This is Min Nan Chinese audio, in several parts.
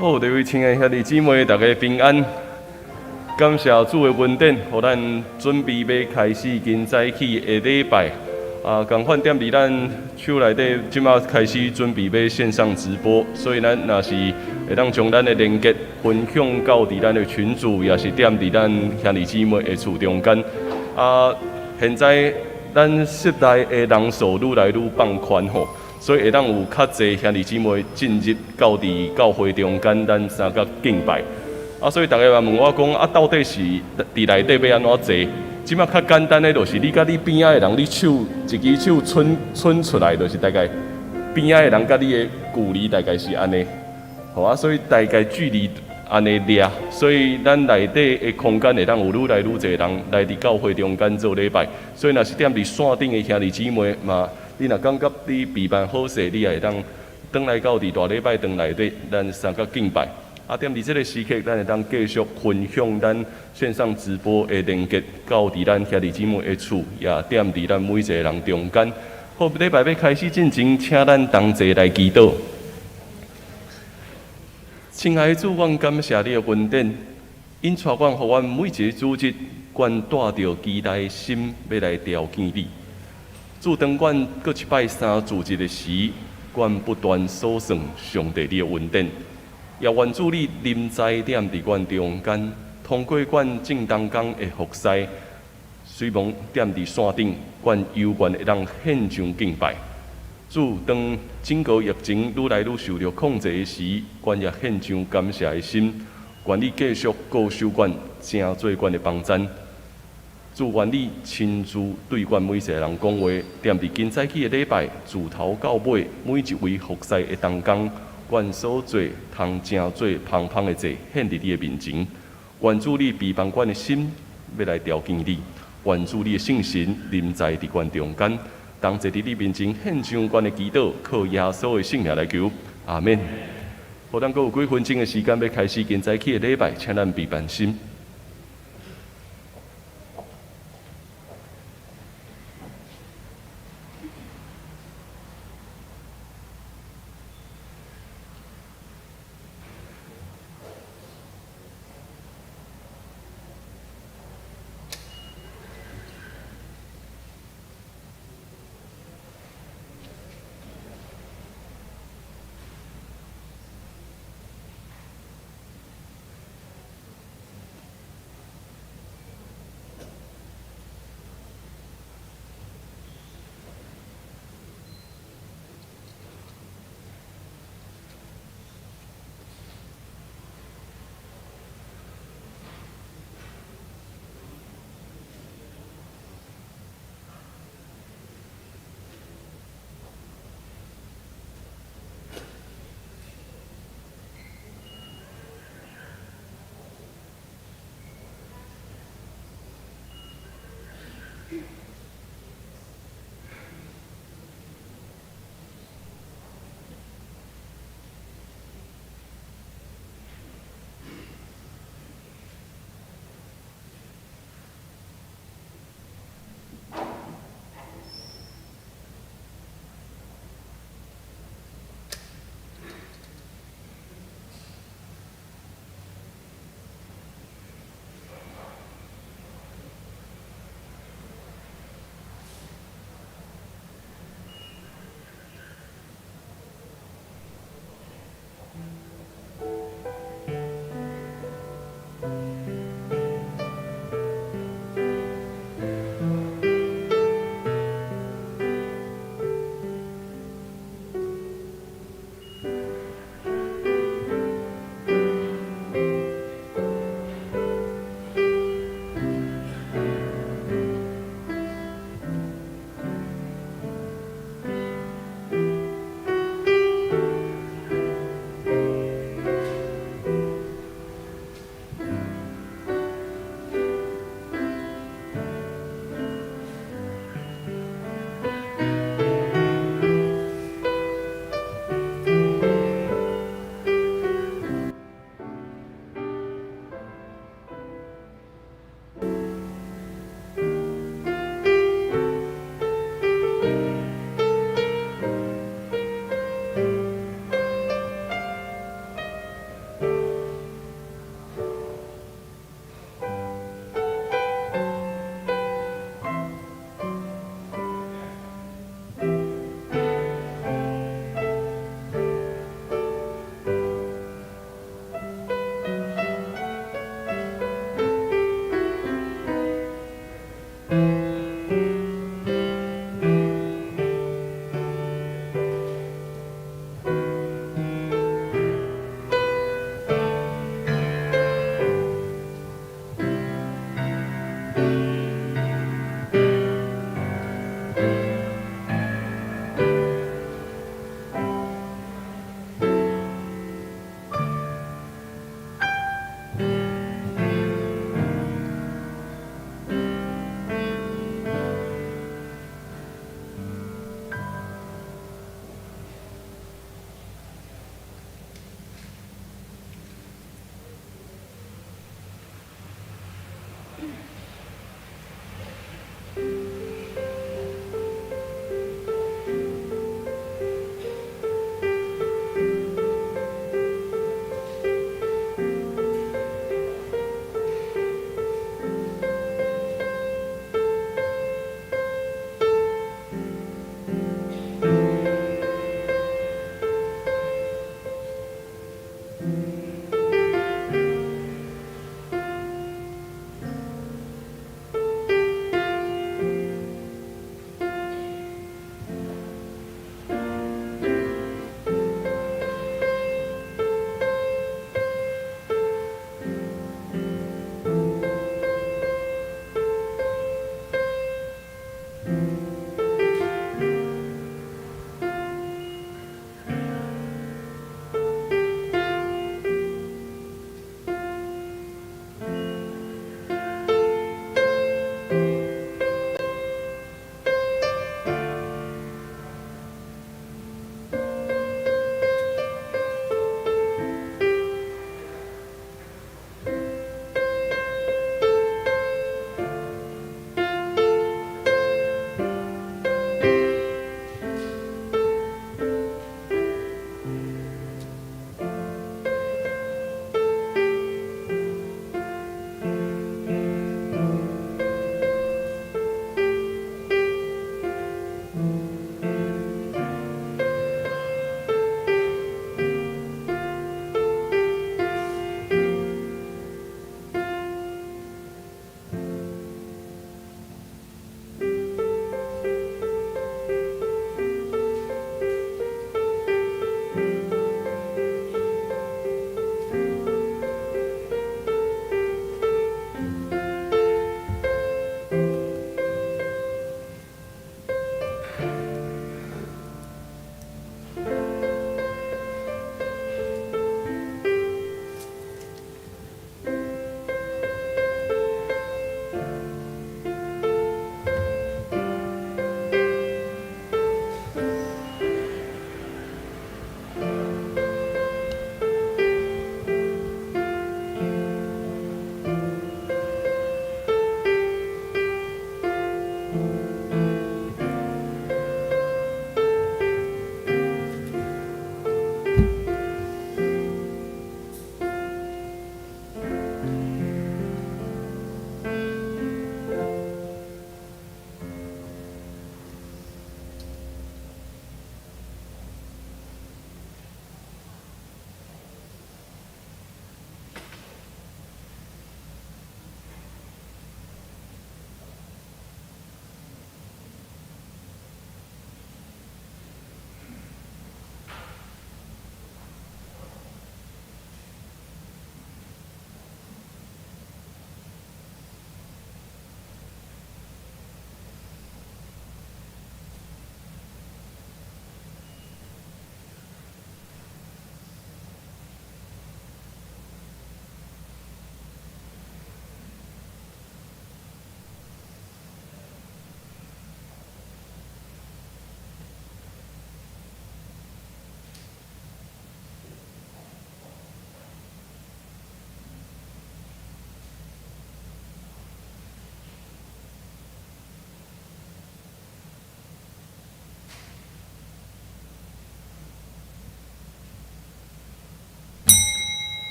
好，各位親愛兄弟姊妹，大家平安。感謝主的恩典，予咱準備欲開始今早起的禮拜。啊，仝款踮佇咱手內底，這馬開始準備欲線上直播，所以咱若是會當將咱的連結分享到佇咱的群組，也是踮佇咱兄弟姊妹的厝中間。啊，現在咱室內的人數愈來愈放寬吼。所以會當有較濟兄弟姊妹進入到佇教會中間，咱相佮敬拜。啊，所以逐家嘛問我講，啊，到底是佇內底欲按怎坐？這馬較簡單的，就是你佮你邊仔的人，你手一支手伸伸出來，就是大概邊仔的人佮你的距離大概是按呢。好啊，所以大概距離按呢掠，所以咱內底的空間會當有愈來愈濟人來佇教會中間做禮拜。所以若是踮佇線頂的兄弟姊妹嘛，你若感覺你備辦好勢，你也會當轉來到佇大禮拜堂內底，咱相佮敬拜。啊，踮佇這个時刻，咱會當繼續分享咱線上直播的連結，到佇咱兄弟姊妹的厝，也踮佇咱每一個人中間。好，禮拜欲開始進前，請咱同齊來祈禱。親愛的主，阮感謝你的恩典，引帶阮，予阮每一个主日，阮帶著期待的心，欲來朝見你。主，當阮閣一擺三主日的時，阮不斷數算上帝你的恩典，也願主你臨在踮佇阮中間，通過阮正當工的服侍，雖罔踮佇線頂，阮猶願會當獻上敬拜。主，當整個疫情愈來愈受著控制的時，阮也獻上感謝的心，願你繼續顧守阮，成做阮的幫贊。主，願你親自對阮每一個人講話，踮佇今早起的禮拜，自頭到尾，每一位服侍的同工，阮所做通成做芳芳的祭，獻佇你的面前。願主你備辦阮的心，欲來朝見你。願主你的聖神臨在佇阮中間，同齊佇你面前獻上阮的祈禱，靠耶穌的聖名來求，阿們。好，咱閣有幾分鐘的時間，欲開始今早起的禮拜，請咱備辦心。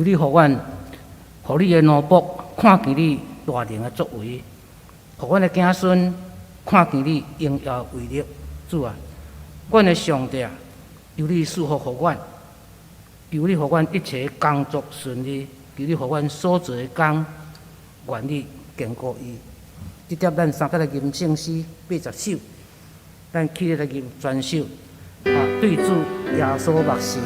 你予阮，予你的奴僕看見你大能的作為，予阮的子孫看見你榮耀威力。主啊，阮的上帝啊，求你賜福予阮，求你予阮一切工作順利，求你予阮所做的工，願你堅固伊。這帖咱三個來吟聖詩80首，咱起來吟全首，啊，對主耶穌目神。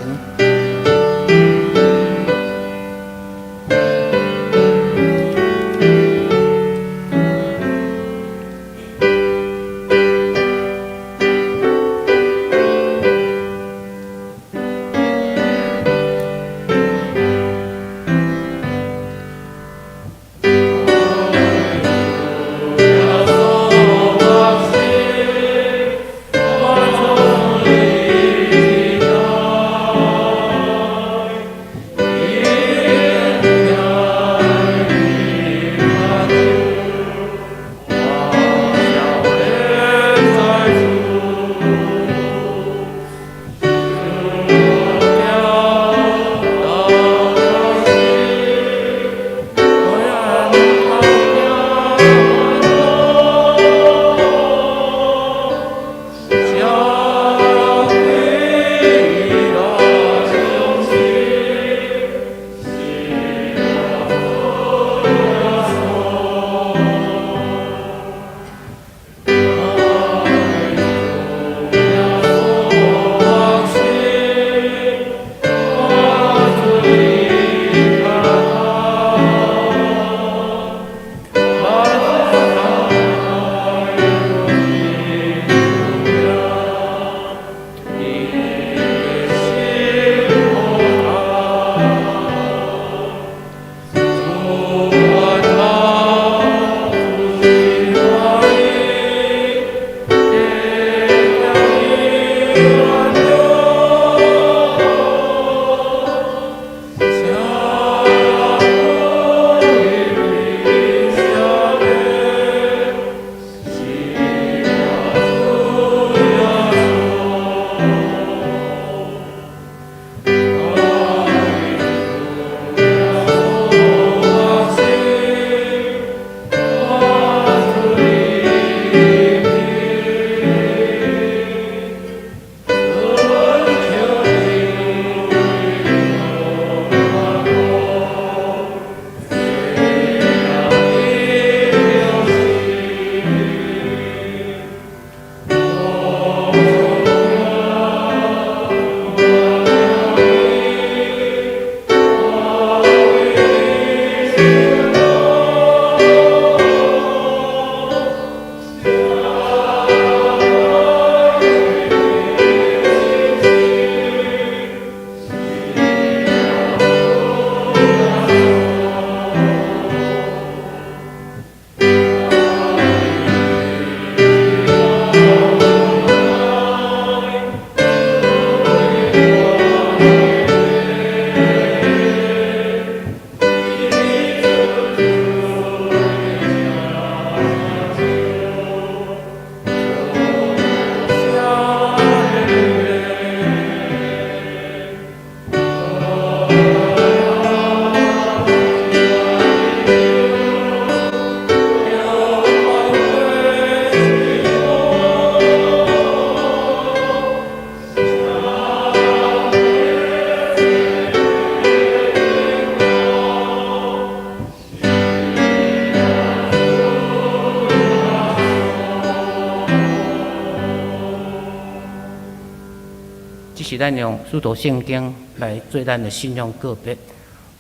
這是咱用使徒聖經來做咱的信仰告白。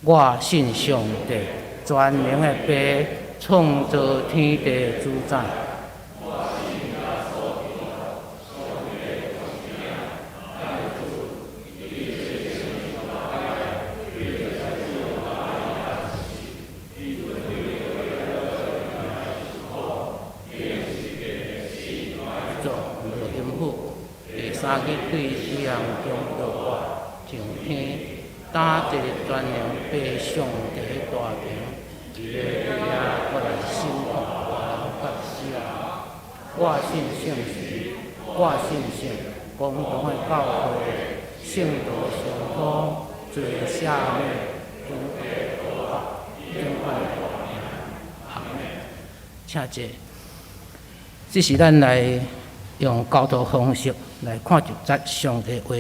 我信上帝，全能的父，創造天地主宰。做落陰府，第三日對死人中復活上天，擔坐全能父上帝大權，佇咧對遐閣來審判活人佮死人。我信聖神，我信聖公同的教會，聖徒相通，罪赦免，請坐。這是咱來用交托方式來看一節上帝話，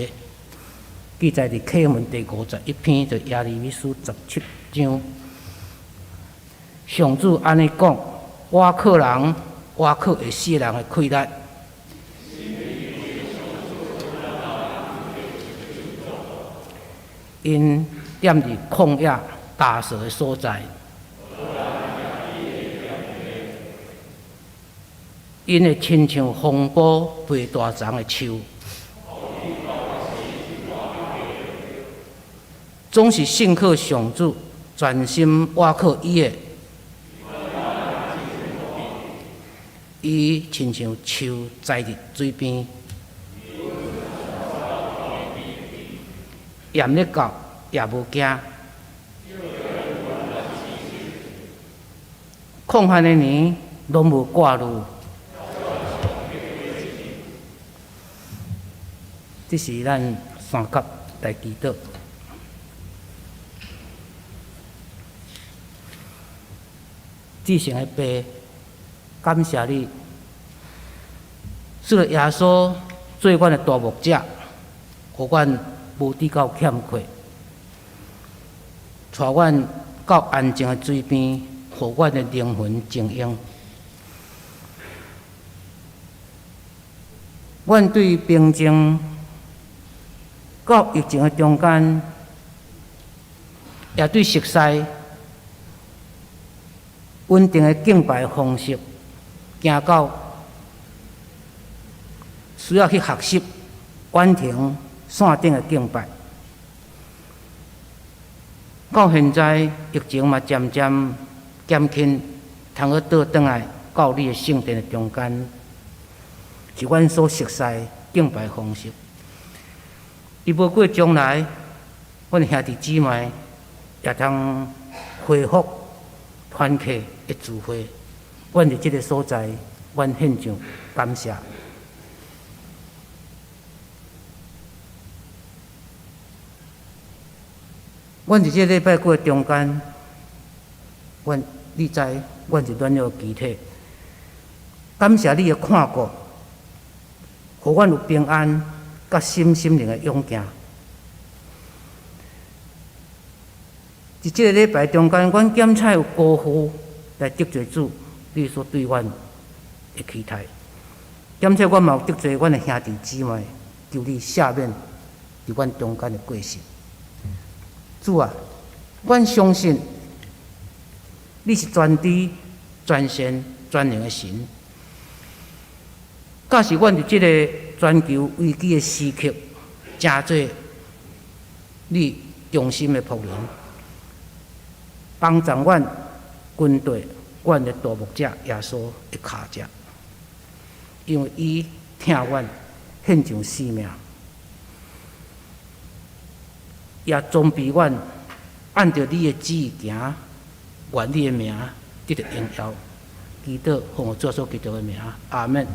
記載佇啟文第51篇，就耶利米書17章。上主按呢講：倚靠人，倚靠會死人的氣力。𪜶踮佇曠野焦燥的所在，𪜶會親像風波袂大叢的樹，總是信靠上主，專心倚靠伊的。伊親像樹栽佇水邊，炎熱到也無驚，曠旱的年攏無掛慮。這是咱三甲來祈禱。至聖的父，感謝你，賜了耶穌做阮的大牧者，予阮無拄到欠缺，帶阮到安靜的水邊，予阮的靈魂靜養。阮對平靜到疫情的中間，也對熟悉穩定的敬拜方式，行到需要去學習遠程線頂的敬拜。到現在疫情嘛漸漸減輕，通好倒轉來到你的聖殿的中間，是阮所熟悉的敬拜方式。佇無久將來，阮兄弟姊妹也通恢復團契的聚會。阮佇這个所在，阮獻上感謝。阮佇這禮拜過中間，阮你知，阮是軟弱的肢體。感謝你的看顧，予阮有平安。佮心心靈的勇健。佇這个禮拜中間，阮檢測有辜負來得罪主，你所對阮的期待。檢測阮嘛有得罪阮的兄弟姊妹，求你赦免佇阮中間的過失。主啊，阮相信你是全知、全善、全能的神。假使阮佇這个全球危機的時刻，成做你忠心的僕人，幫助阮跟綴阮的大牧者耶穌的跤跡，因為伊疼阮，獻上性命，也裝備阮按著你的旨意行，願你的名得著榮耀。祈禱奉主耶穌基督的名，阿們。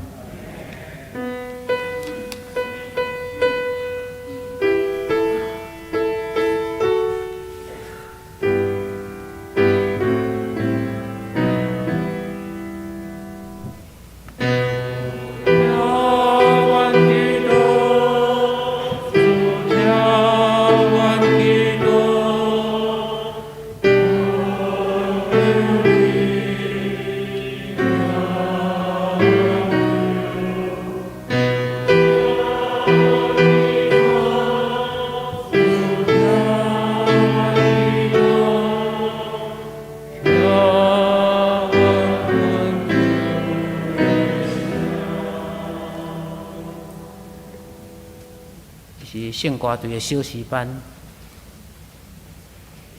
是聖歌隊的小詩班，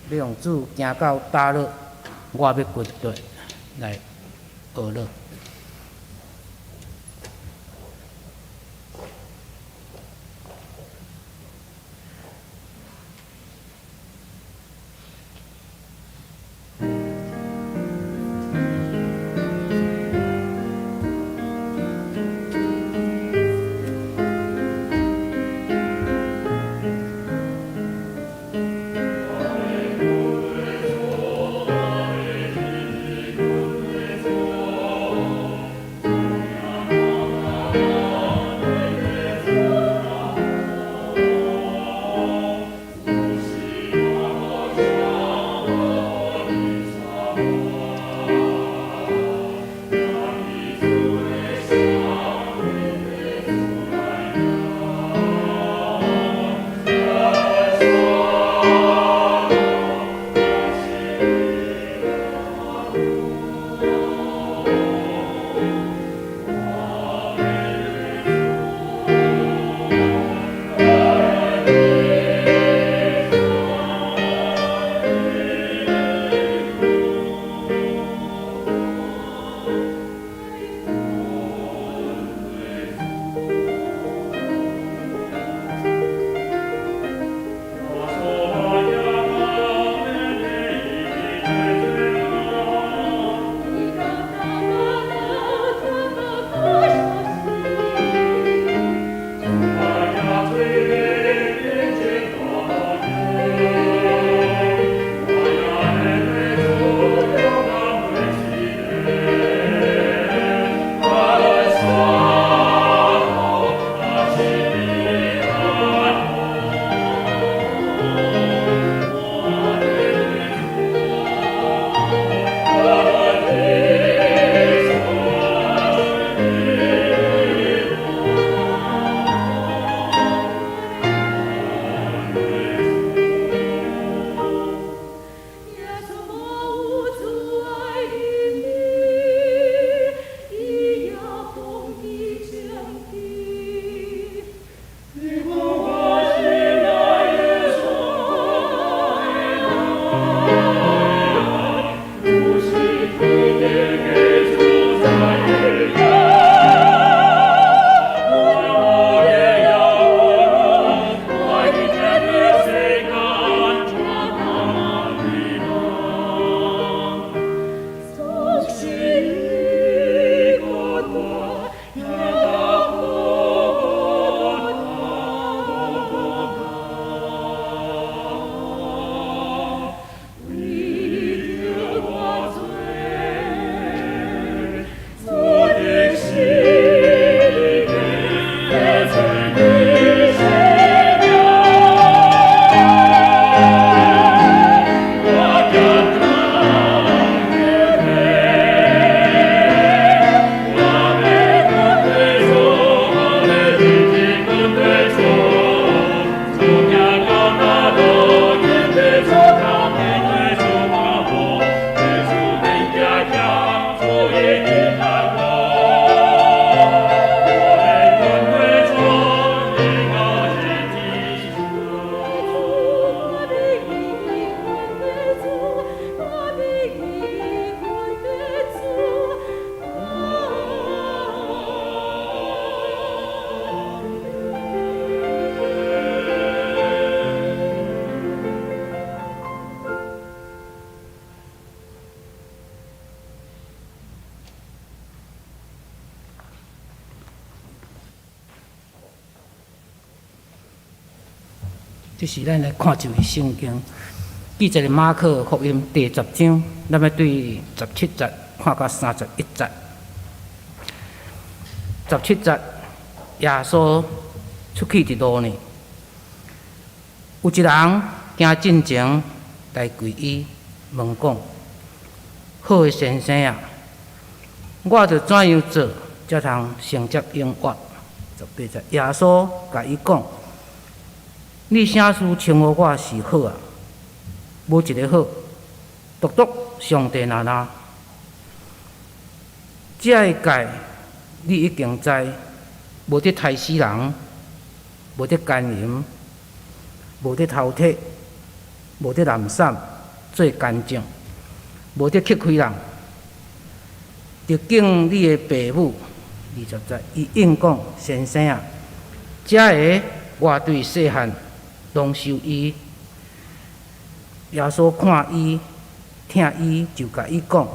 欲用主行到佗落，我欲跟綴來學落。這是咱來看一位聖經，記載佇馬可福音第十章，咱欲對十七節看到三十一節。十七節，耶穌出去佇路呢，有一人行進前來跪伊，問講：好的先生啊，我著怎樣做，才通承接永活？十八節，耶穌共伊講：你啥事稱呼我是好啊？無一個好，獨獨上帝爾爾。這个誡你已經知，無得刣死人，無得姦淫，無得偷提，無得濫散，做奸證，無得克虧人，著敬你的爸母。二十節，伊應講：先生啊，這个我對細漢攏守伊。耶穌看伊，疼伊，就共伊講：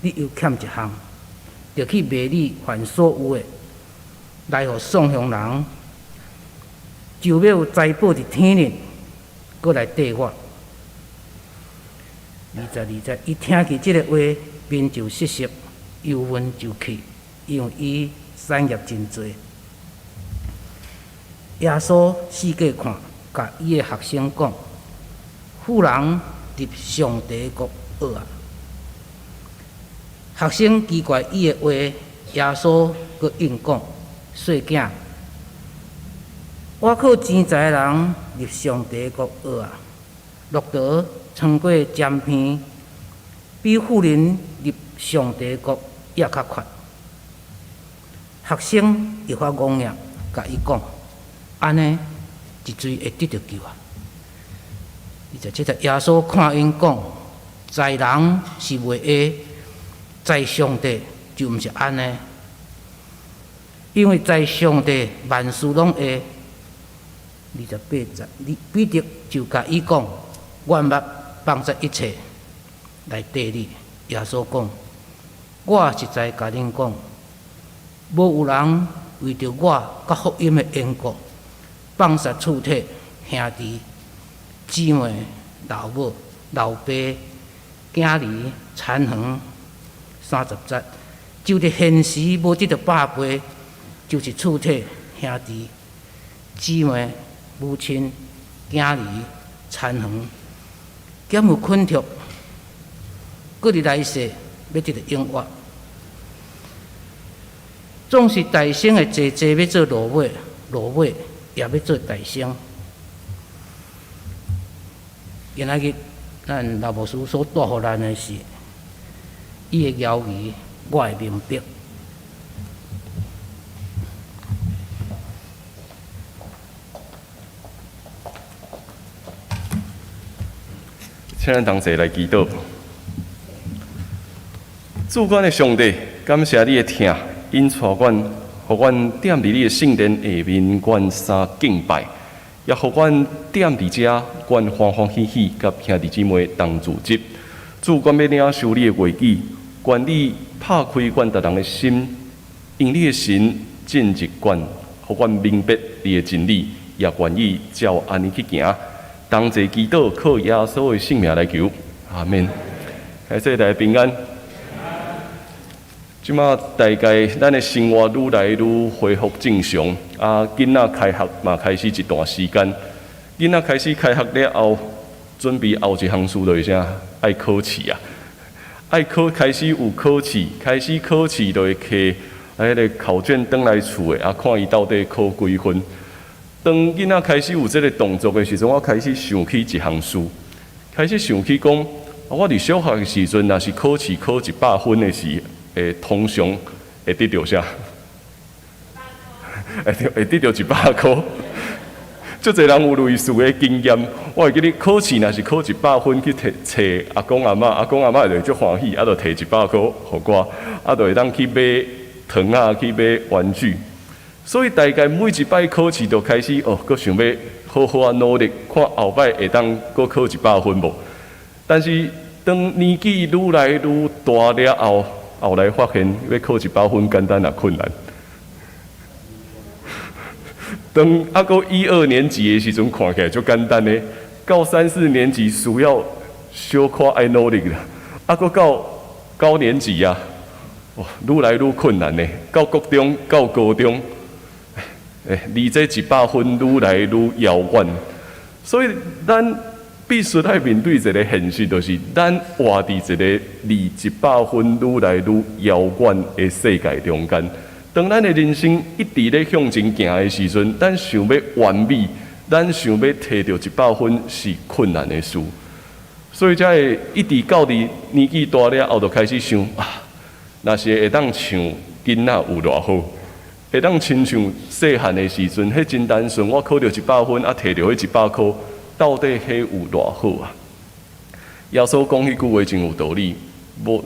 你猶欠一項，著去賣你凡所有的，來予喪窮人，就欲有財寶佇天頂，閣來綴我。二十二節，伊聽見這个話，面就失色，憂悶就去，因為伊產業真濟。耶穌四界看，共伊的學生講：富人入上帝國厄啊！學生奇怪伊的話，耶穌閣應講：細囝，倚靠錢財的人入上帝國厄啊！駱駝穿過針鼻，比富人入上帝國猶較闊。學生愈發戇額，共伊講：按呢，一錐會得著救啊！二十七節，耶穌看𪜶講，在人是袂會，在上帝就毋是按呢。因為在上帝萬事攏會。二十八節，彼得就共伊講：阮捌放捨一切來綴你。耶穌講：我實在共恁講，無有人為著我佮福音的緣故，放捨厝體、兄弟、姊妹、老母、老爸、囝兒、田園。三十節，就佇現時無得著百倍，就是厝體、兄弟、姊妹、母親、囝兒、田園，兼有懇託，閣佇來世欲得著永活。總是大先的濟濟欲做落尾，落尾也欲做大先。今仔日咱老牧師所帶予咱的是，伊的猶疑，我會明白。請咱同齊來祈禱。主阮的上帝，感謝你的疼，引帶阮，予阮踮佇你的聖殿下面，阮相敬拜，也予阮踮佇遮，阮歡歡喜喜，佮兄弟姊妹同組織。主，阮欲領受你的話語，願你拍開阮逐人的心，用你的神進入阮，予阮明白你的真理，也願意照按呢去行。同齊祈禱，靠耶穌的聖名來求，阿們。開始大家平安。這馬大概咱的生活愈來愈恢復正常，啊，囡仔開學嘛開始一段時間。囡仔開始開學了後，準備後一項事就是啥？愛考試啊！愛考開始有考試，開始考試就會摕彼个考卷轉來厝的，啊，看伊到底考幾分。當囡仔開始有這个動作的時陣，我開始想起一項事，開始想起講，我佇小學的時陣，若是考試考100分的時，會通常會得著啥？會得著100箍。足濟人有類似的經驗，我會記得考試若是考100分去提揣阿公阿嬤，阿公阿嬤就會足歡喜，啊，就提100箍予我，啊，就會當去買糖仔，去買玩具。所以大概每一擺考試就開始哦，閣想欲好好仔努力，看後擺會當閣考100分無？但是當年紀愈來愈大了後，後來發現欲考100分簡單也困難。當猶閣一二年級的時陣，看起來足簡單的，到三四年級需要小可愛努力啦。猶閣到高年級啊，哦，愈來愈困難的。到國中、到高中，離這100分愈來愈遙遠。所以咱必須愛面對一個現實，就是咱活佇一個離一百分愈來愈遙遠的世界中間。當咱的人生一直咧向前行的時陣，咱想欲完美，咱想欲提著一百分是困難的事。所以才會一直到佇年紀大了後，就開始想啊，若是會當像囡仔有偌好，會當親像細漢的時陣，彼真單純，我考著一百分，啊，提著彼100箍，到底彼有偌好啊？耶穌講彼句話真有道理，無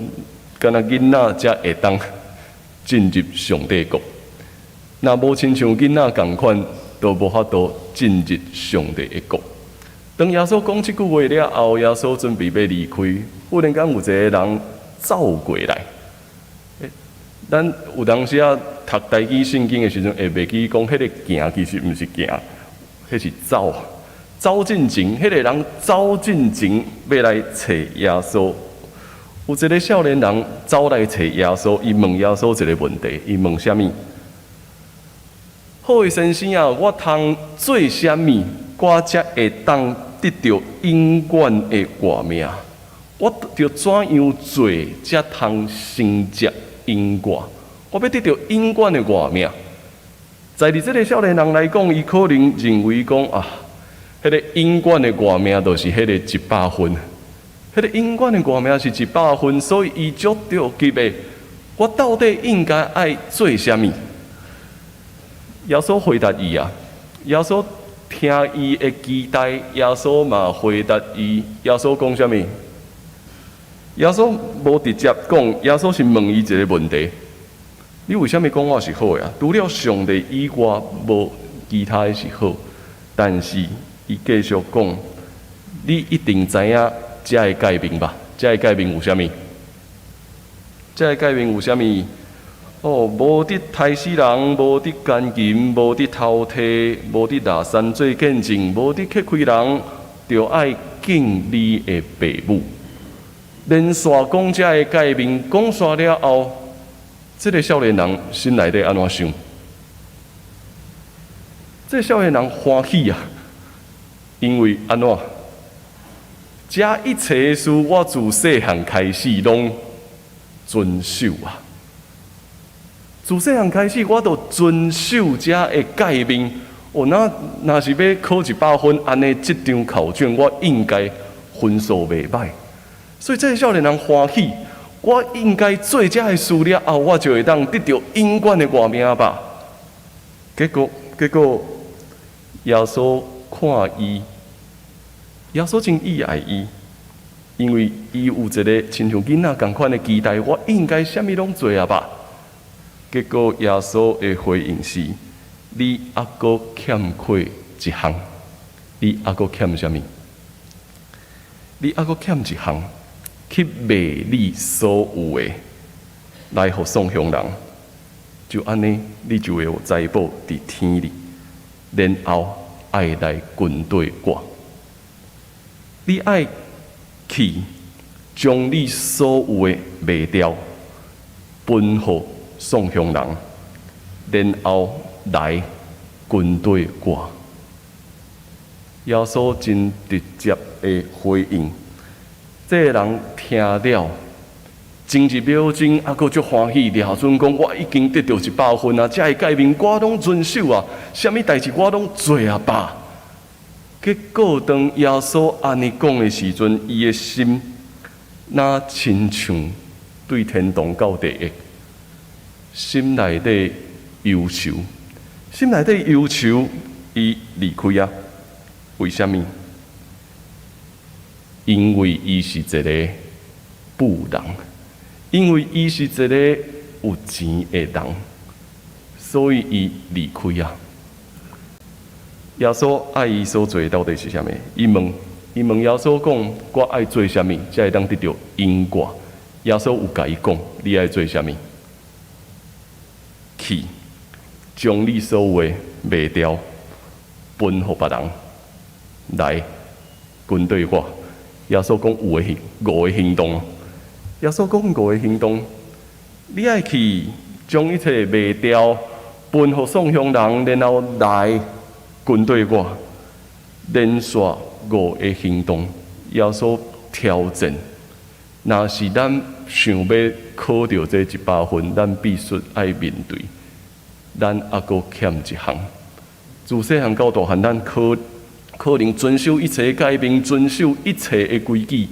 干焦囡仔才會當進入上帝國。若無親像囡仔仝款，都無法度進入上帝的國。當耶穌講這句話了後，耶穌準備欲離開，忽然間有一個人走過來。咱有當時仔讀台語聖經的時陣，會袂記講彼個行其實毋是行，彼是走。走進前，彼個人走進前欲來揣耶穌。有一個少年人走來揣耶穌，伊問耶穌一個問題，伊問啥物？好的先生啊，我通做啥物，我才會當得著永遠的活命？我著怎樣做才通承接永遠？我欲得著永遠的活命。在佇這個少年人來講，伊可能認為講啊，彼個永遠的活命就是彼個一百分，彼個永遠的活命是一百分，所以伊足著急的。我到底應該愛做啥物？耶穌回答伊啊，耶穌聽伊的期待，耶穌嘛回答伊。耶穌講啥物？耶穌無直接講，耶穌是問伊一個問題：你為啥物講我是好的啊？除了上帝以外，無其他的是好。但是伊繼續講，你一定知影這个誡命吧？這个誡命有啥物？這个誡命有啥物？哦，無得刣死人，無得姦淫，無得偷提，無得拿山做見證，無得克虧人，著愛敬你的爸母。連續講這个誡命，講煞了後，這個少年人心內底按怎想？這個少年人歡喜啊，因為按怎？這一切事，我自細漢開始攏遵守啊。自細漢開始，我就遵守這个誡命。哦，那若是欲考一百分，按呢這張考卷，我應該分數袂䆀。所以這个少年人歡喜，我應該做這个事了後，我就會當得著永遠的活命吧。結果，耶穌看伊，耶穌真意愛伊，因為伊有一個親像囡仔仝款的期待，我應該啥物攏做啊吧。結果耶穌的回應是：你猶閣欠缺一項，你猶閣欠啥物？你猶閣欠一項，去賣你所有的，來予喪窮人，就按呢，你就會有財寶佇天裡，然後愛來跟綴我。你愛去將你所有的賣掉，分予喪窮人，然後來跟綴我。耶穌真直接的回應，這个人聽了，前一秒鐘猶閣足歡喜，掠準講我已經得著一百分啊！這个誡命我攏遵守啊，啥物代誌我攏做啊吧。結果當耶穌按呢講的時陣，伊的心若親像對天堂到地獄，心內底憂愁，心內底憂愁，伊離開啊。為啥物？因為伊是一個富人，因為伊是一個有錢的人，所以伊離開啊。耶穌愛伊所做的到底是啥物？伊問耶穌講：我愛做啥物，才會當得著永活？耶穌有共伊講：你愛做啥物？去將你所有的賣掉，分予別人來跟隨我。耶穌講有的行五个行動，耶穌講五个行動，你愛去將一切賣掉，分予喪窮人，然後來跟隨我。連續五个行動，耶穌挑戰。若是咱想欲考著這100分，咱必須愛面對，咱猶閣欠一項。自細漢到大漢，咱可能遵守一切誡命，遵守一切的規矩，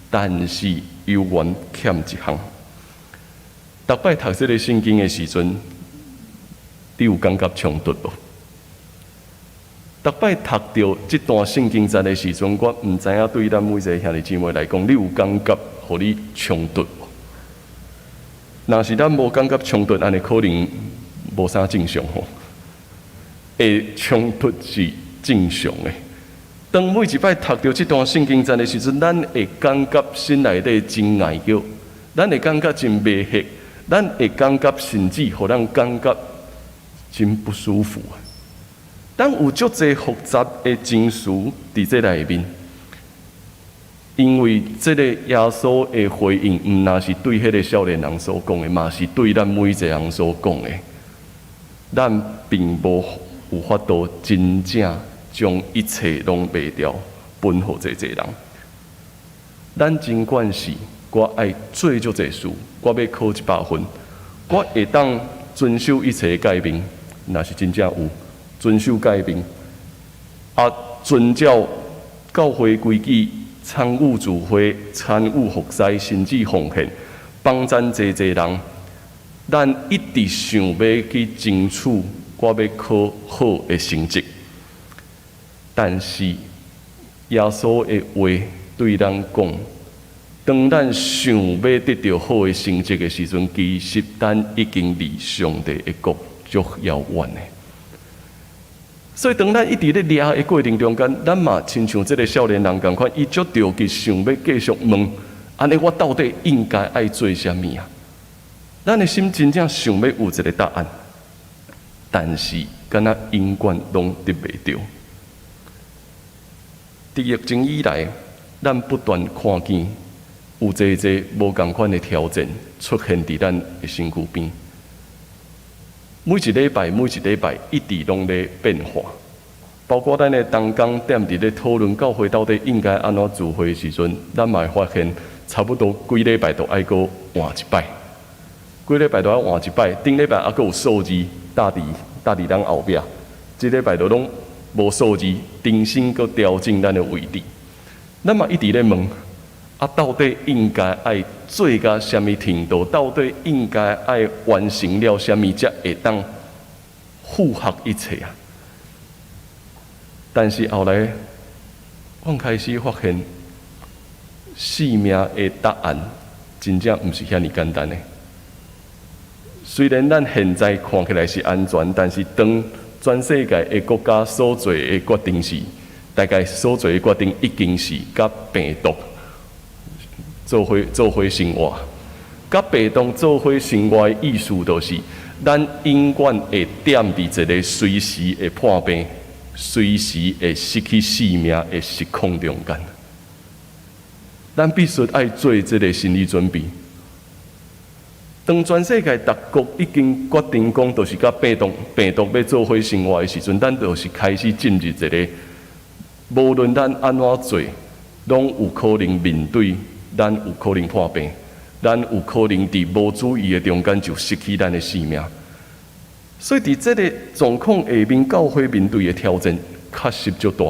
但是猶原欠一項。逐擺讀這个聖經的時陣，你有感覺衝突無？逐擺讀著這段聖經節的時陣，我毋知影對咱每一个兄弟姊妹來講，你有感覺予你衝突無？若是咱無感覺衝突，按呢可能無啥正常吼。會衝突是正常的。當每一擺讀著這段聖經節的時陣，咱會感覺心內底真礙腳，咱會感覺真迷惑，咱會感覺甚至予咱感覺真不舒服。咱有足濟複雜的情緒佇這內面，因為這個耶穌的回應，毋但是對彼个少年人所講的，嘛是對咱每一个人所講的。咱並無有法度真正將一切攏賣掉，分予這濟人。咱真慣勢，我愛做足濟事，我欲考100分，我會當遵守一切誡命，若是真正有遵守誡命，啊，遵照教會規矩，參與聚會，參與服侍，甚至奉獻，幫贊濟濟人。咱一直想欲去爭取，我欲考好的成績，但是耶穌的話對咱講，當咱想欲得著好的成績的時陣，其實咱已經離上帝的國足遙遠的。所以，當咱一直咧掠的過程中間，咱嘛親像這个少年人仝款，伊足著急想欲繼續問：按呢，我到底應該愛做啥物啊？咱的心真正想欲有一个答案，但是敢若永遠攏得袂著。佇疫情以來，咱不斷看見有濟濟無仝款的挑戰出現佇咱的身軀邊。每一禮拜，每一禮拜一直攏咧變化，包括咱的同工踮佇咧討論教會到底應該按怎聚會的時陣，咱嘛會發現差不多幾禮拜都愛閣換一擺，幾禮拜都愛換一擺。頂禮拜猶閣有數字搭佇咱後壁，這禮拜都攏無數字，重新閣調整咱的位置。咱嘛一直咧問，啊，到底應該愛做到啥物程度？到底應該愛完成了啥物，才會當符合一切啊？但是後來，我開始發現，生命的答案真正毋是遐爾簡單的。雖然咱現在看起來是安全，但是當全世界的國家所做的決定是，大概所做的決定已經是佮病毒做伙生活，佮病毒做伙生活的意思，就是咱永遠會踮佇一个隨時會破病、隨時會失去性命的時空中間。咱必須愛做這个心理準備。當全世界逐國已經決定講，就是佮病毒欲做伙生活的時陣，咱就是開始進入一个，無論咱按怎做，攏有可能面對，咱有可能破病，咱有可能佇無注意的中間就失去咱的性命。所以，佇這个狀況下面，教會面對的挑戰確實足大。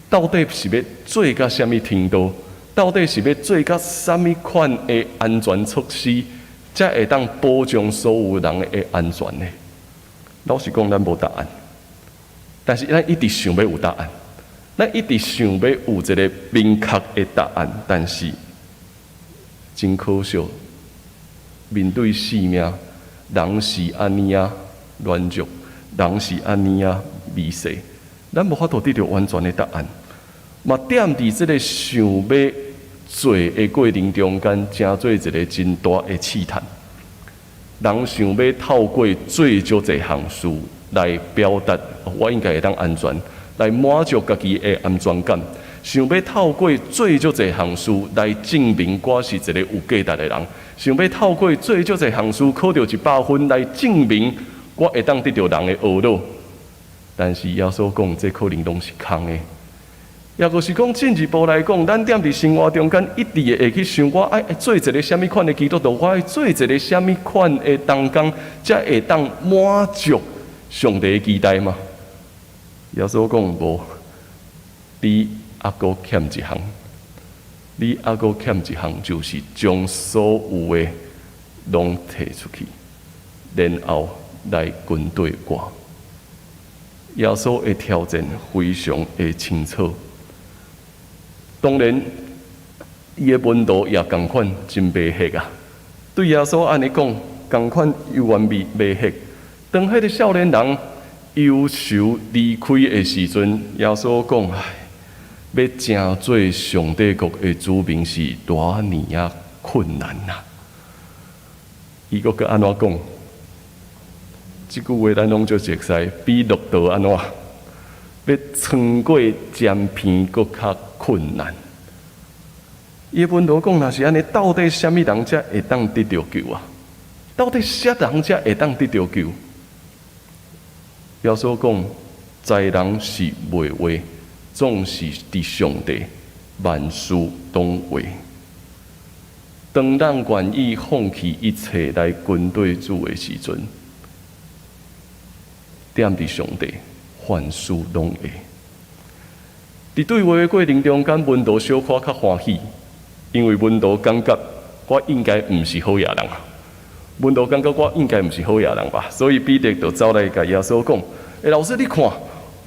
到底是欲做到啥物程度？到底是欲做到啥物款的安全措施，才會當保障所有人的安全呢？老實講，咱無答案。但是咱一直想欲有答案，咱一直想欲有一个明確的答案，但是真可惜，面對生命，人是按呢仔軟弱，人是按呢仔微細，咱無法度得著完全的答案。嘛，踮佇這个想欲做的過程中間，成做一个真大的試探。人想欲透過做足濟項事來表達，我應該會當安全，來滿足家己的安全感。想欲透過做足濟項事來證明我是一個有價值的人，想欲透過做足濟項事考著100分來證明我會當得著人的呵咾。但是耶穌講，這可能攏是空的。抑閣是講進一步來講，咱踮佇生活中間一直會去想，我愛做一个啥物款的基督徒，我愛做一个啥物款的同工，才會當滿足上帝的期待嗎？耶穌講無，你猶閣欠一項，你猶閣欠一項，就是將所有的攏提出去，然後來跟綴我。耶穌的挑戰非常的清楚。當然，伊的門徒也仝款真迷惑啊！對耶穌按呢講，仝款猶原未迷惑。當彼个少年人憂愁離開的時陣，耶穌講：唉，欲成做上帝國的子民是偌爾仔困難啊！伊閣閣按怎講？這句話咱攏足熟似，比駱駝按怎？欲穿過針鼻閣較困難。伊的門徒講，若是按呢，到底啥物人才會當得著救啊？到底啥人才會當得著救？耶穌講，在人是袂話，總是佇上帝萬事攏會。當咱願意放棄一切來跟綴主的時陣，踮佇上帝，凡事攏會。佇對話的過程中間，門徒小可較歡喜，因為門徒感覺我應該毋是好野人。門徒感覺我應該毋是好野人吧，所以彼得就走來共耶穌講：欸，老師，你看，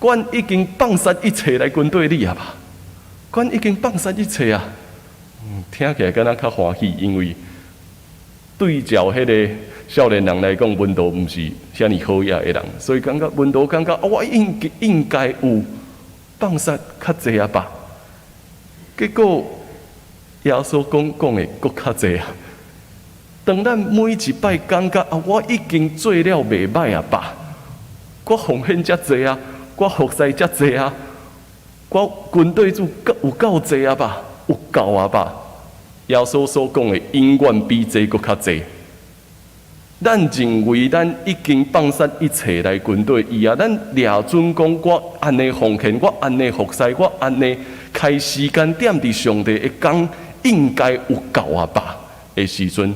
阮已經放捨一切來跟綴你啊吧？阮已經放捨一切啊！聽起來敢若較歡喜，因為對照彼个少年人來講，門徒毋是遐爾好野的人，所以感覺門徒感覺啊，我應該有放捨較濟啊吧？結果耶穌講講的閣較濟啊！當咱每一擺感覺啊，我已經做了袂䆀啊吧？我奉獻遮濟啊，我服侍遮濟啊，我跟綴主有夠濟啊吧？有夠啊吧？耶穌所講的永遠比這閣較濟。咱認為咱已經放捨一切來跟綴伊啊，咱掠準講我按呢奉獻，我按呢服侍，我按呢開時間踮佇上帝的工，應該有夠啊吧？的時陣，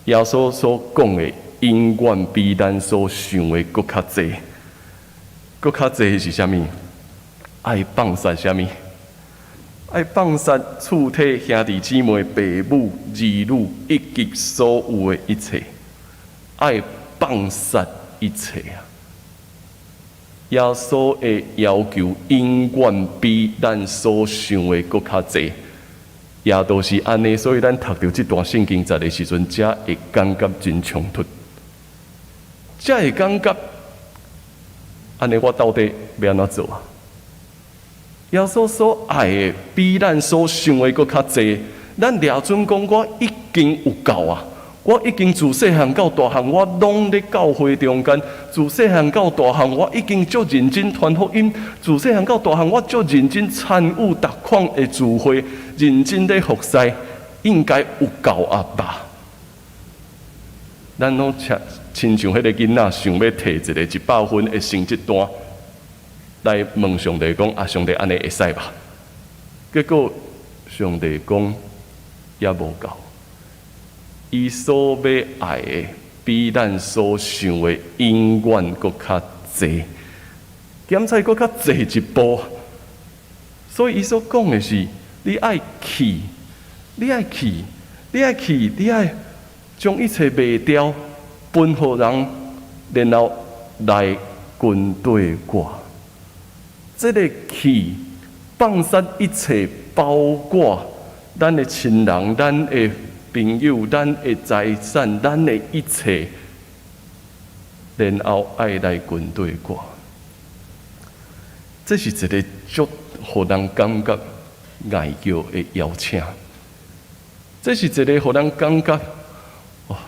耶穌所講的永遠比咱所想的閣較濟。閣較濟是啥物？愛放捨啥物？愛放捨厝體、兄弟姊妹、爸母、兒女以及所有的一切。愛放捨一切啊！耶穌的要求永遠比咱所想的閣較濟，也都是按呢，所以咱讀著這段聖經節的時陣，才會感覺真衝突，才會感覺按呢，我到底欲按怎做啊？耶穌所愛的比咱所想的閣較濟，咱掠準講我已經有夠啊！我已經自細漢到大漢，我攏咧教會中間。自細漢到大漢，我已經足認真傳福音。自細漢到大漢，我足認真參與逐款的聚會，認真咧服侍，應該有夠啊吧？咱攏親像彼个囡仔，想欲提一个100分的成績單來問上帝講：啊，上帝按呢會使吧？結果上帝講猶無夠。伊所欲愛的，比咱所想的永遠閣較濟，減菜閣較濟一步。所以伊所講的是：你愛去，你愛去，你愛去，你愛將一切賣掉，分予人，然後來跟綴我。這个去放捨一切，包括咱的親人、咱的朋友、咱的財產、咱的一切，然後愛來跟綴我。這是一个足予人感覺礙腳的邀請。這是一个予人感覺，哇，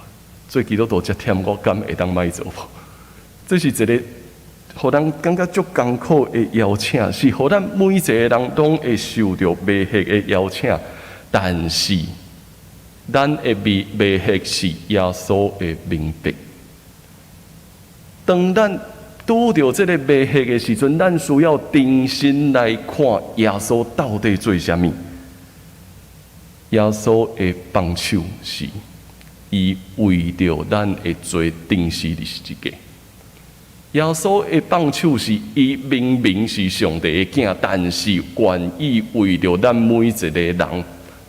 做基督徒遮忝，我敢會當莫做無？這是一个予咱感覺足艱苦的邀請，是予咱每一個人攏會受著迷惑的邀請。但是，咱的迷惑是耶穌的明白。當咱拄著這个迷惑的時陣，咱需要重新來看耶穌到底做啥物。耶穌的放手是，伊為著咱的罪釘死佇十字架。耶穌的放手是，伊明明是上帝的囝，但是願意為著咱每一個人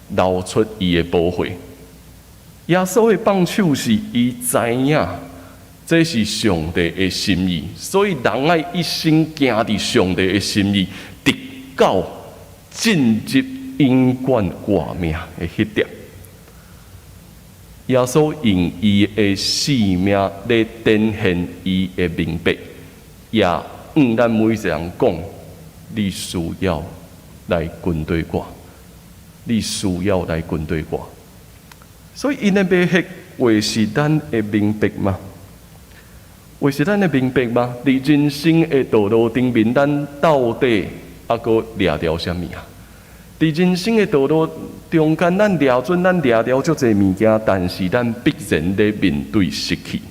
流出伊的寶血。耶穌的放手是，伊知影這是上帝的心意，所以人愛一生行佇上帝的心意，直到進入永遠活命的彼點。耶穌用伊的性命來展現伊的明白，也向咱每一個人講：你需要來跟隨我，你需要來跟隨我。所以，𪜶的迷惑會是咱的明白嗎？會是咱的明白嗎？佇人生的道路頂面，咱到底猶閣掠牢啥物啊？佇人生的道路中間，咱掠準，咱掠牢足濟物件，但是咱必然咧面對失去。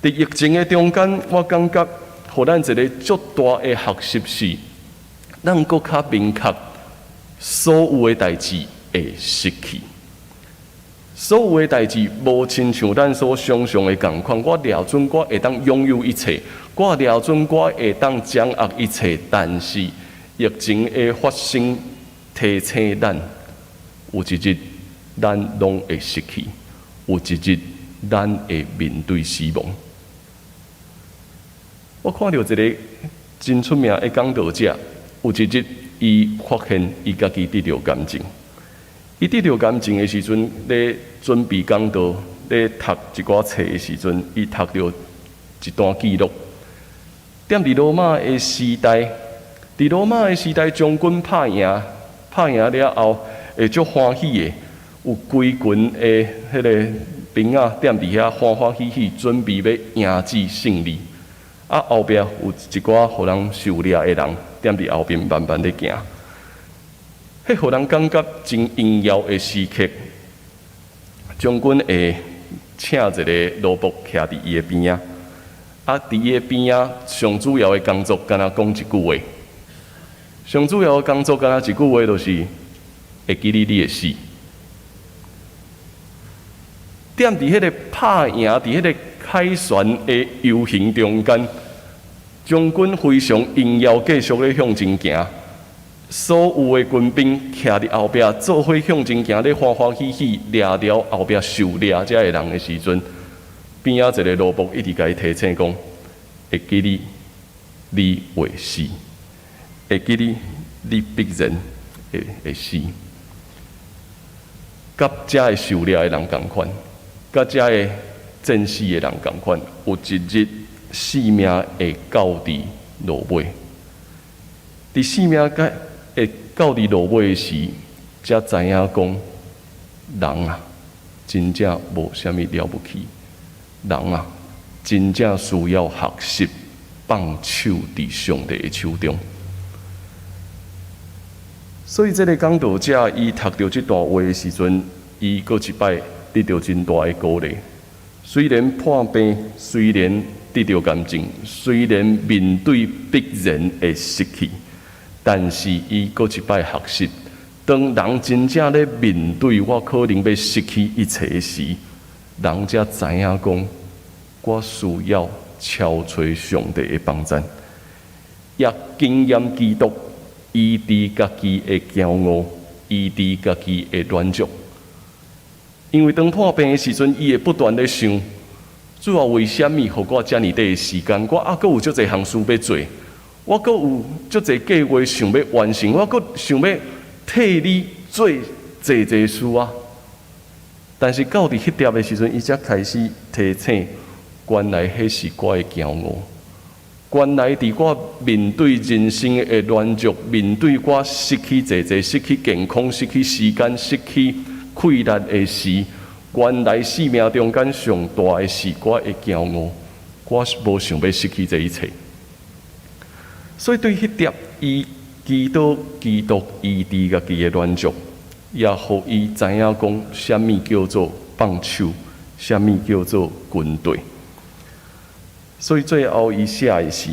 佇疫情的中間，我感覺，予咱一個足大的學習是，咱閣較明確，所有的代誌會失去。所有的代誌無親像咱所想象的仝款，我掠準我會當擁有一切，我掠準我會當掌握一切，但是疫情的發生提醒咱，有一日咱攏會失去，有一日咱會面對死亡。我看著一个真出名的講道者，有一日伊發現伊家己得著癌症。伊得著癌症的時陣，咧準備講道，咧讀一寡冊的時陣，伊讀著一段記錄。踮佇羅馬的時代，佇羅馬的時代，將軍拍贏，拍贏了後，會足歡喜的，有規群的彼个兵仔踮佇遐歡歡喜喜，準備欲迎接勝利。啊，後壁有一寡予人狩獵的人，踮佇後面慢慢咧行。彼予人感覺真榮耀的時刻，將軍會請一个奴僕徛佇伊的邊仔，啊，佇伊的邊仔上主要的工作，敢若講一句話。上主要的工作，敢若一句話，就是會記得你會死。踮佇彼个拍贏，佇彼个凱旋的遊行中間，將軍非常榮耀，繼續咧向前行。所有的軍兵徛佇後壁，做伙向前行，咧歡歡喜喜掠牢後壁受掠遮的人的時陣，邊仔一個奴僕一直共伊提醒講：會記得你會死，會記得你必然會死。佮遮个受掠的人仝款，佮遮个戰死的人仝款，有一日性命會到佇落尾。佇性命該會到佇落尾時，才知影講，人啊，真正無啥物了不起。人啊，真正需要學習放手佇上帝的手中。所以，這个講道者伊讀著這段話的時陣，伊閣一擺得著真大的鼓勵。雖然破病，雖然得著癌症，雖然面對必然的失去，但是伊閣一擺學習，當人真正咧面對我可能欲失去一切時，人才知影講，我需要敲揣上帝的幫贊，也經驗基督醫治家己的驕傲，醫治家己的軟弱。因為當破病的時陣，伊會不斷咧想：主啊，為啥物予我遮爾短的時間？我猶閣有足濟項事欲做，我閣有足濟計劃想欲完成，我閣想欲替你做濟濟事啊！但是到佇彼粒的時陣，伊才開始提醒：原來彼是我的驕傲。原來佇我面對人生的軟弱，面對我失去濟濟、失去健康、失去時間、失去氣力的時，原來生命中間上大的是我的驕傲。我無想欲失去這一切。所以對彼粒伊祈禱基督醫治家己的軟弱，也予伊知影講啥物叫做放手，啥物叫做跟綴。所以最後伊寫的是，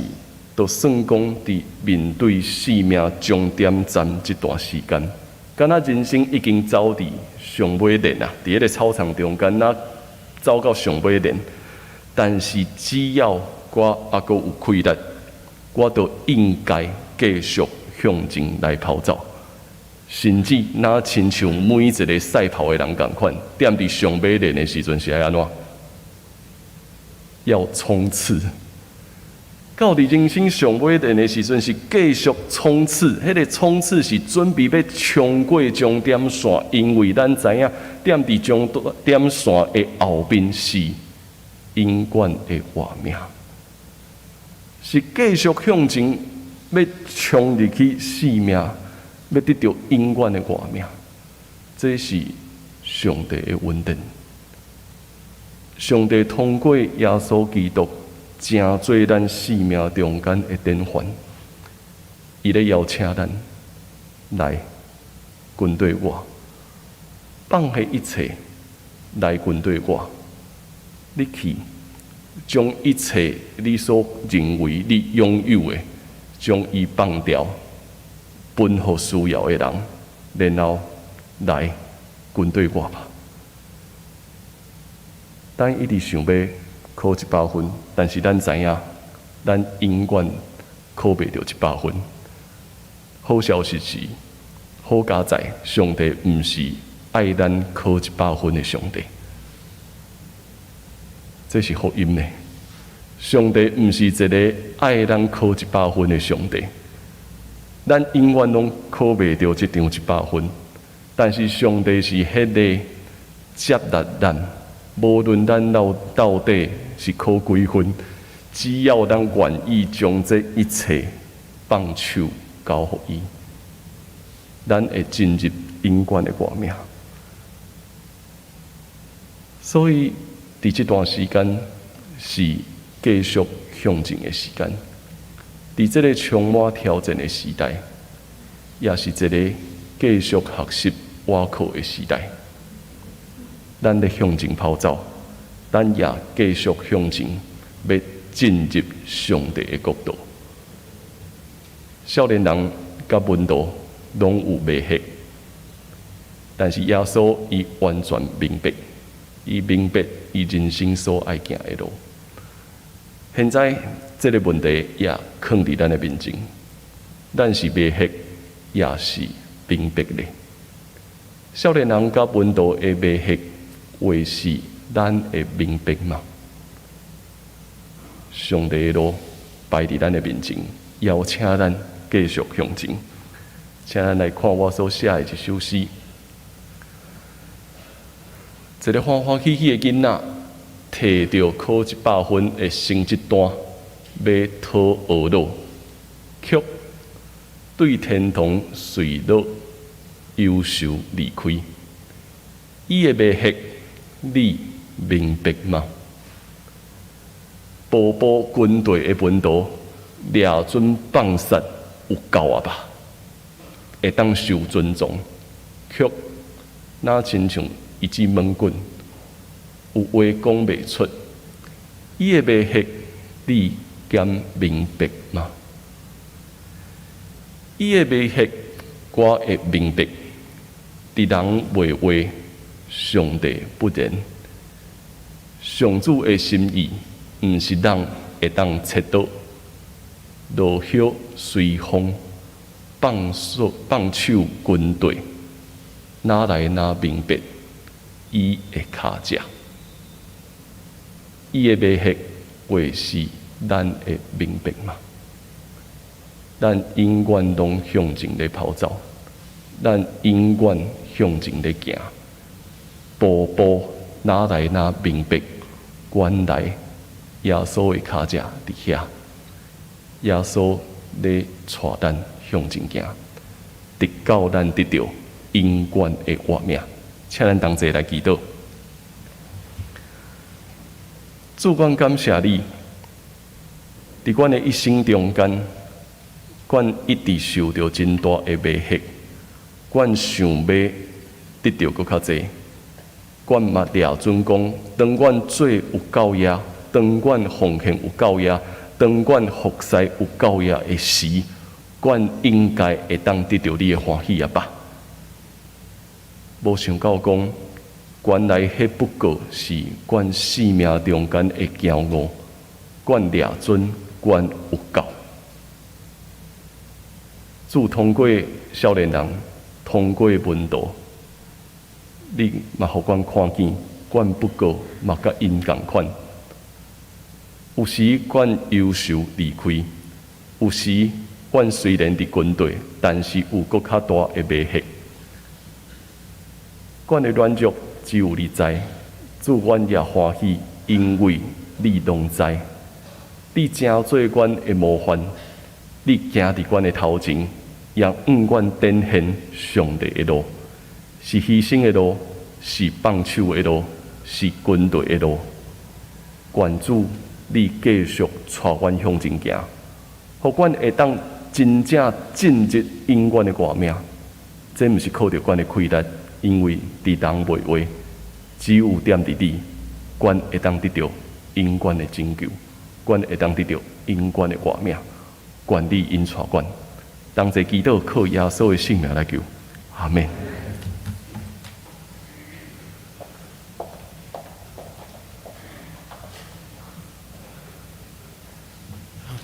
就算講佇面對生命終點站這段時間，敢若人生已經走佇上尾輪啊，佇彼个草場中間，若走到上尾輪，但是只要我猶閣有氣力，我就應該繼續向前來跑走。甚至若親像每一个賽跑的人仝款，踮佇上尾輪的時陣是愛按怎？要衝刺。到佇人生上尾輪的時陣是繼續衝刺，彼個衝刺是準備欲衝過終點線，因為咱知影踮佇終點線的後面是永遠的活命，是繼續向前欲衝入去生命，欲得著永遠的活命。這是上帝的恩典。上帝通過耶穌基督，成做咱生命中間的典範，伊咧邀請咱來跟綴我，放下一切來跟綴我。你去將一切你所認為你擁有的，將伊放掉，分予需要的人，然後來跟綴我吧。咱一直想欲考100分，但是咱知影，咱永遠考袂著一百分。好消息是，好佳哉，上帝毋是愛咱考一百分的上帝，這是福音呢。上帝毋是一个愛咱考一百分的上帝，咱永遠攏考袂著這張一百分，但是上帝是彼个接納咱，無論咱到底是考幾分，只要咱願意將這一切放手交予伊，咱會進入永遠的活命。所以，佇這段時間是繼續向前的時間，佇這个充滿挑戰的時代，也是一个繼續學習倚靠的時代。咱咧向前跑走，咱也繼續向前，欲進入上帝的國度。少年人佮門徒攏有迷惑，但是耶穌伊完全明白，伊明白伊人生所愛行的路。現在這个問題也囥佇咱的面前，咱是迷惑，抑是明白咧？少年人佮門徒的迷惑，會是咱會明白嗎？上帝的路擺佇咱的面前，邀請咱繼續向前。請咱來看我所寫的一首詩。一个歡歡喜喜的囡仔，提著考一百分的成績單，欲討學樂，卻對天堂墜落，憂愁離開。伊的迷惑，你明白嗎？步步跟綴的門徒，掠準放殺有夠啊吧？會當受尊重，卻若親像一支悶棍，有話講袂出。伊的迷惑，你敢明白嗎？伊的迷惑，我會明白。佇人袂話，上帝不然。上主的心意，毋是人會當測度。落葉隨風，放手跟綴，哪來哪明白伊的跤跡？伊的迷惑，會是咱會明白嗎？咱永遠攏向前咧跑走，咱永遠向前咧行，步步哪來哪明白，原來耶穌的跤跡佇遐，耶穌咧帶咱向前行，直到咱得著永遠的活命。請咱同齊來祈禱。主，阮感謝你，佇阮的一生中間，阮一直受著真大的迷惑，阮想欲得著閣較濟，阮嘛掠準講，當阮做有夠額，當阮奉獻有夠額，當阮服侍有夠額的時，阮應該會當得著你的歡喜啊吧？無想到講，原來彼不過是阮生命中間的驕傲，阮掠準，阮有夠。主通過少年人，通過門徒，你嘛予阮看見，阮不過嘛佮𪜶仝款。有時阮憂愁離開，有時阮雖然佇軍隊，但是有閣較大的迷惑。阮的軟弱只有你知，主阮也歡喜，因為你攏知。你成做阮的模範，你行佇阮的頭前，也向阮展現上帝的路，是犧牲的路，是放手的路，是軍隊的路。願主你繼續帶阮向前行，予阮會當真正進入永遠的活命。這毋是靠著阮的氣力，因為佇人袂話，只有踮佇你，阮會當得著永遠的拯救，阮會當得著永遠的活命。願你引帶阮，同齊祈禱，靠耶穌的聖名來求，阿們。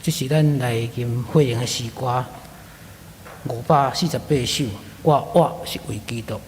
這是咱來吟會營的詩歌，548首，我活是為基督。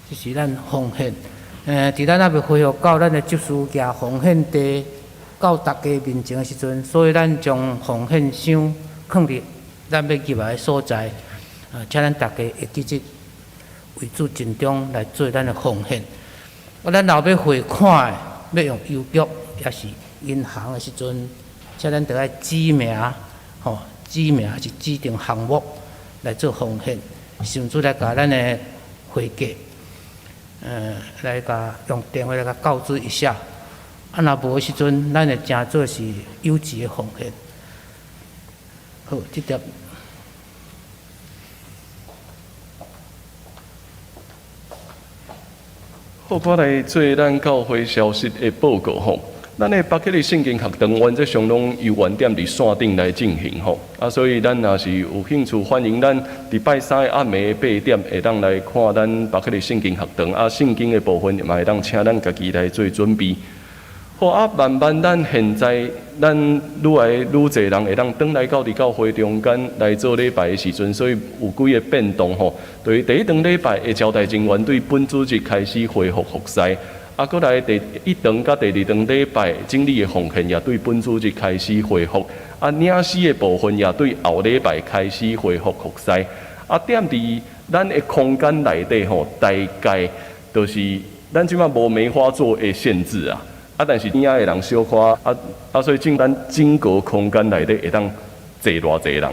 這是咱奉獻，佇咱猶未恢復到咱的執事舉奉獻袋到大家面前的時陣，所以咱將奉獻箱囥佇咱欲入來的所在，請咱大家會記得為主盡忠來做咱的奉獻。咱若欲匯款的，欲用郵局抑是銀行的時陣，請咱著愛指名，吼，指名抑是指定項目來做奉獻，甚至來共咱的會計，來共用電話來共告知一下。若無的時陣，咱會成做是郵寄的奉獻。好，這條。好，我來做咱教會消息的報告吼。咱的北基的聖經學堂原則上攏由原點佇線頂來進行吼。所以咱若是有興趣，歡迎咱佇拜三的暗暝8點會當來看咱北基的聖經學堂。聖經的部分嘛會當請咱家己來做準備。好，慢慢咱現在咱愈來愈濟人會當轉來到佇教會中間來做禮拜的時陣，所以有幾個變動吼。對，第一頓禮拜的招待人員對本主日開始恢復服侍。啊，閣來第一堂佮第二堂禮拜整理的奉獻也對本主日開始恢復。啊，領詩的部分也對後禮拜開始恢復服侍。啊，踮佇咱的空間內底吼，大概就是咱這馬無梅花座的限制啊。啊，但是邊仔的人小可啊啊，所以進咱整個空間內底會當坐偌濟人。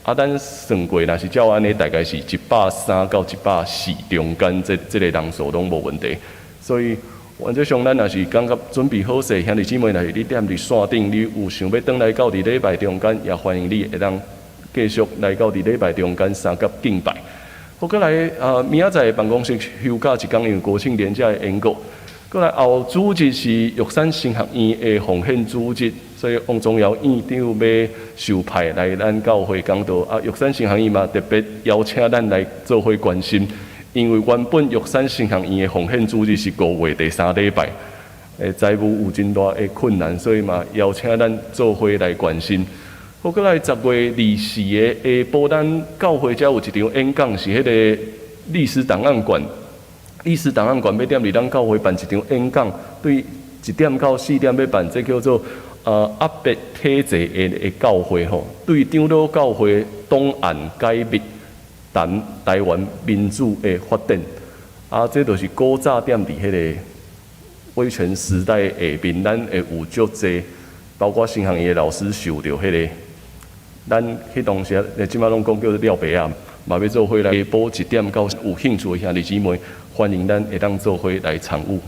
啊，咱算過，若是照按呢，大概是130到140中間，這個人數攏無問題。所以原則上，咱若是感覺準備好勢，兄弟姊妹，若是你踮佇線頂，你有想欲轉來到佇禮拜中間，也歡迎你會當繼續來到佇禮拜中間三佮敬拜。好，閣來啊，明仔載辦公室休假一工，因為國慶連假的緣故。閣來後主日是玉山神學院的奉獻主日，所以王宗堯院長欲受派來咱教會講道。啊，玉山神學院嘛特別邀請咱來做伙關心，因為原本玉山神學院的奉獻主日是5月第三禮拜，財務有真大的困難，所以嘛邀請咱做伙來關心。好，閣來10月24的下晡，咱教會遮有一場演講，是彼個歷史檔案館。歷史檔案館欲踮佇咱教會辦一場演講，對1點到4點欲辦，這叫做壓迫體制的教會吼，對長老教會檔案解密談台灣民主的發展。啊，這就是古早踮佇彼個威權時代下面，咱會有足濟，包括神學院的老師受著彼個，咱彼當時啊，這馬攏講叫做廖白仔，嘛欲做伙來下晡1點到有興趣的兄弟姊妹，歡迎咱會當做伙來參與。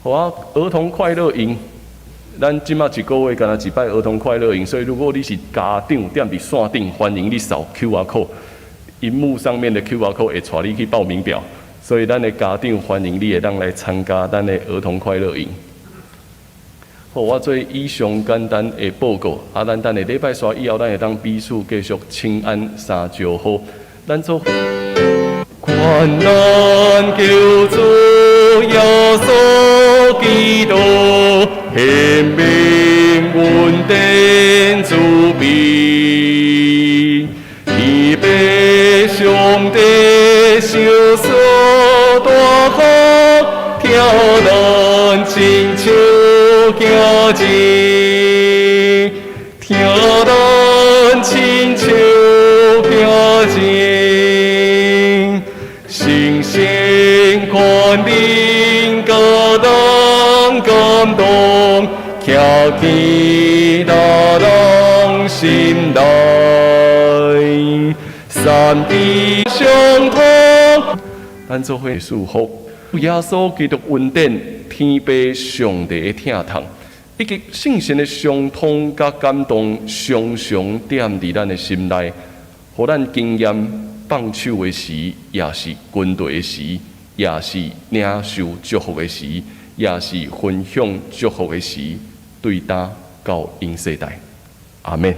好啊，兒童快樂營，咱這馬一個月干焦一擺兒童快樂營，所以如果你是家長踮佇線頂，歡迎你掃 QR code，螢幕上面的 QR code 會帶你去報名表，所以咱的家長歡迎你會當來參加咱的兒童快樂營。好，我做以上簡單的報告，啊，咱等下禮拜煞以後，咱會當彼此繼續請安三招呼，咱做。患難救主耶穌基督，顯明恩典慈悲，天父上帝賞賜大福，聽咱親像行前，聽咱親像行前。聖神權能共咱感動，徛起咱人心內，三地相通。咱做伙祝福，耶穌基督恩典，天父上帝的疼痛，以及聖神的相通佮感動，常常踮佇咱的心內，予咱經驗放手的時，也是跟隨的時，也是領受祝福的時，也是分享祝福的時，對今到永世代。阿們。